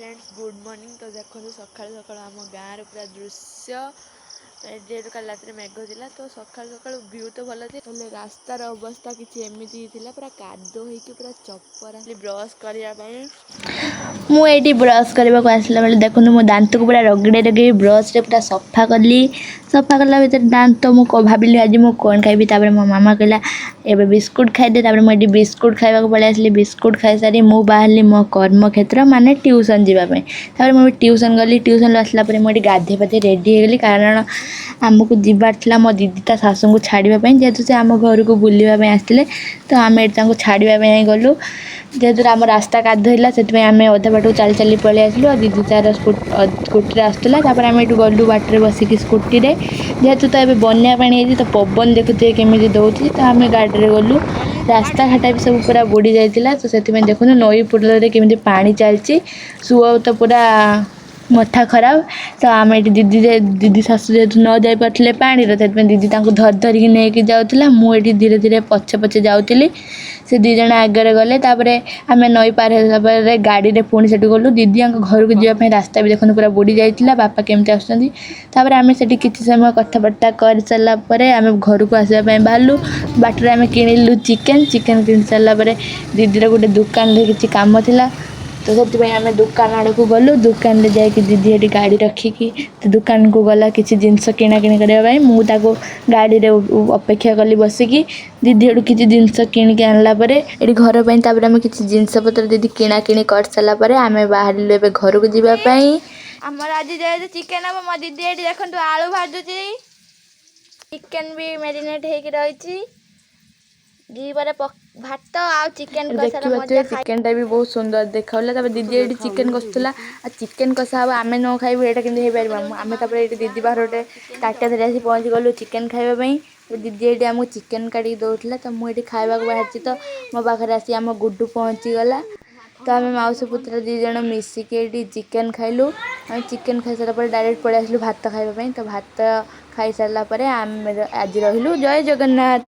Friends, good morning. ତ ଦେଖନ୍ତୁ, ସକାଳୁ ସକାଳୁ ଆମ ଗାଁର ପୁରା ଦୃଶ୍ୟ। ଯେହେତୁ କାଲି ରାତିରେ ମେଘ ଥିଲା, ତ ସକାଳୁ ସକାଳୁ ଭ୍ୟୁ ତ ଭଲ ଥିଲା, ହେଲେ ରାସ୍ତାର ଅବସ୍ଥା କିଛି ଏମିତି ଥିଲା, ପୁରା କାଦୁଅ ହେଇକି ପୁରା ଚପରା। ବ୍ରସ୍ କରିବା ପାଇଁ ମୁଁ ଏଇଠି ବ୍ରସ୍ କରିବାକୁ ଆସିଲା ବେଳେ ଦେଖନ୍ତୁ, ମୋ ଦାନ୍ତକୁ ପୁରା ରଗଡ଼େ ରଗେଇ ବ୍ରସ୍ରେ ପୁରା ସଫା କଲି। ସଫା କଲା ଭିତରେ ଦାନ୍ତ ମୁଁ ଭାବିଲି, ଆଜି ମୁଁ କ'ଣ ଖାଇବି? ତାପରେ ମୋ ମାମା କହିଲା, ଏବେ ବିସ୍କୁଟ୍ ଖାଇଦେ। ତାପରେ ମୁଁ ଏଠି ବିସ୍କୁଟ୍ ଖାଇବାକୁ ପଳେଇ ଆସିଲି। ବିସ୍କୁଟ୍ ଖାଇସାରି ମୁଁ ବାହାରିଲି ମୋ କର୍ମକ୍ଷେତ୍ର, ମାନେ ଟ୍ୟୁସନ୍ ଯିବା ପାଇଁ। ତାପରେ ମୁଁ ଟ୍ୟୁସନ୍ ଗଲି। ଟ୍ୟୁସନ୍ରୁ ଆସିଲା ପରେ ମୁଁ ଏଠି ଗାଧୋଇ ପାଧୋଇ ରେଡ଼ି ହେଇଗଲି, କାରଣ ଆମକୁ ଯିବାର ଥିଲା ମୋ ଦିଦି ତା ଶାଶୁଙ୍କୁ ଛାଡ଼ିବା ପାଇଁ। ଯେହେତୁ ସେ ଆମ ଘରକୁ ବୁଲିବା ପାଇଁ ଆସିଥିଲେ, ତ ଆମେ ଏଠି ତାଙ୍କୁ ଛାଡ଼ିବା ପାଇଁ ଗଲୁ। ଯେହେତୁ ଆମ ରାସ୍ତା କାଦୁଅ ହେଇଥିଲା, ସେଥିପାଇଁ ଆମେ ଅଧା ବାଟକୁ ଚାଲି ଚାଲି ପଳେଇ ଆସିଲୁ ଆଉ ଦିଦି ତାର ସ୍କୁଟିରେ ଆସୁଥିଲା। ତାପରେ ଆମେ ଏଠୁ ଗଲୁ ବାଟରେ ବସିକି ସ୍କୁଟିରେ। ଯେହେତୁ ତ ଏବେ ବନ୍ୟା ପାଣି ହେଇଛି, ତ ପବନ ଦେଖୁଥିବେ କେମିତି ଦେଉଛି। ତ ଆମେ ଗାଡ଼ିରେ ଗଲୁ। ରାସ୍ତାଘାଟ ବି ସବୁ ପୁରା ବୁଡ଼ି ଯାଇଥିଲା। ତ ସେଥିପାଇଁ ଦେଖନ୍ତୁ, ନଈ ପୁଲରେ କେମିତି ପାଣି ଚାଲିଛି। ସୁଅ ତ ପୁରା ମଥା ଖରାପ। ତ ଆମେ ଏଠି ଦିଦି ଶାଶୁ ଯେହେତୁ ନ ଯାଇପାରୁଥିଲେ ପାଣିରେ, ସେଥିପାଇଁ ଦିଦି ତାଙ୍କୁ ଧରି ଧରିକି ନେଇକି ଯାଉଥିଲା। ମୁଁ ଏଠି ଧୀରେ ଧୀରେ ପଛେ ପଛେ ଯାଉଥିଲି। ସେ ଦୁଇ ଜଣ ଆଗରେ ଗଲେ। ତାପରେ ଆମେ ନଈ ପାର ହେଲା ପରେ ଗାଡ଼ିରେ ପୁଣି ସେଠୁ ଗଲୁ ଦିଦିଙ୍କ ଘରକୁ ଯିବା ପାଇଁ। ରାସ୍ତା ବି ଦେଖନ୍ତୁ, ପୁରା ବୁଡ଼ି ଯାଇଥିଲା। ବାପା କେମିତି ଆସୁଛନ୍ତି। ତାପରେ ଆମେ ସେଠି କିଛି ସମୟ କଥାବାର୍ତ୍ତା କରିସାରିଲା ପରେ ଆମେ ଘରକୁ ଆସିବା ପାଇଁ ବାହାରିଲୁ। ବାଟରେ ଆମେ କିଣିଲୁ ଚିକେନ୍। ଚିକେନ୍ କିଣି ସାରିଲା ପରେ ଦିଦିର ଗୋଟେ ଦୋକାନରେ କିଛି କାମ ଥିଲା, ତ ସେଥିପାଇଁ ଆମେ ଦୋକାନ ଆଡ଼କୁ ଗଲୁ। ଦୋକାନରେ ଯାଇକି ଦିଦି ଏଠି ଗାଡ଼ି ରଖିକି ଦୋକାନକୁ ଗଲା କିଛି ଜିନିଷ କିଣାକିଣି କରିବା ପାଇଁ। ମୁଁ ତାକୁ ଗାଡ଼ିରେ ଅପେକ୍ଷା କଲି ବସିକି। ଦିଦି ଏଠୁ କିଛି ଜିନିଷ କିଣିକି ଆଣିଲା ପରେ ଏଠି ଘର ପାଇଁ, ତାପରେ ଆମେ କିଛି ଜିନିଷ ପତ୍ର ଦିଦି କିଣାକିଣି କରିସାରିଲା ପରେ ଆମେ ବାହାରିଲୁ ଏବେ ଘରକୁ ଯିବା ପାଇଁ। ଆମର ଆଜି ଯେହେତୁ ଚିକେନ୍ ହବ, ମୋ ଦିଦି ଏଠି ଦେଖନ୍ତୁ ଆଳୁ ଭାଜୁଛି। ଚିକେନ୍ ବି ମ୍ୟାରିନେଟ୍ ହେଇକି ରହିଛି। ଦ୍ୱିପହରେ ଭାତ ଆଉ ଚିକେନ୍ କଷାର ଦେଖିପାରୁଥିବେ, ମଜା ଖାଇ ଚିକେନଟା ବି ବହୁତ ସୁନ୍ଦର ଦେଖାଉଥିଲା। ତାପରେ ଦିଦି ଏଇଠି ଚିକେନ୍ କଷୁଥିଲା। ଆଉ ଚିକେନ୍ କଷା ହବ, ଆମେ ନ ଖାଇବୁ, ଏଇଟା କେମିତି ହେଇପାରିବ? ଆମେ ତାପରେ ଏଇଠି ଦିଦି ବାହାରେ ଗୋଟେ ତାଟିଆ ଧରି ଆସି ପହଞ୍ଚି ଗଲୁ ଚିକେନ୍ ଖାଇବା ପାଇଁ। ଦିଦି ଏଇଠି ଆମକୁ ଚିକେନ୍ କାଟିକି ଦେଉଥିଲା। ତ ମୁଁ ଏଇଠି ଖାଇବାକୁ ବାହାରିଛି, ତ ମୋ ପାଖରେ ଆସି ଆମ ଗୁଡୁ ପହଞ୍ଚିଗଲା। ତ ଆମେ ମାଉସୀ ପୁତ୍ର ଦୁଇ ଜଣ ମିଶିକି ଏଇଠି ଚିକେନ୍ ଖାଇଲୁ। ଆମେ ଚିକେନ୍ ଖାଇସାରିଲା ପରେ ଡାଇରେକ୍ଟ ପଳେଇ ଆସିଲୁ ଭାତ ଖାଇବା ପାଇଁ। ତ ଭାତ ଖାଇସାରିଲା ପରେ ଆମେ ଆଜି ରହିଲୁ। ଜୟ ଜଗନ୍ନାଥ।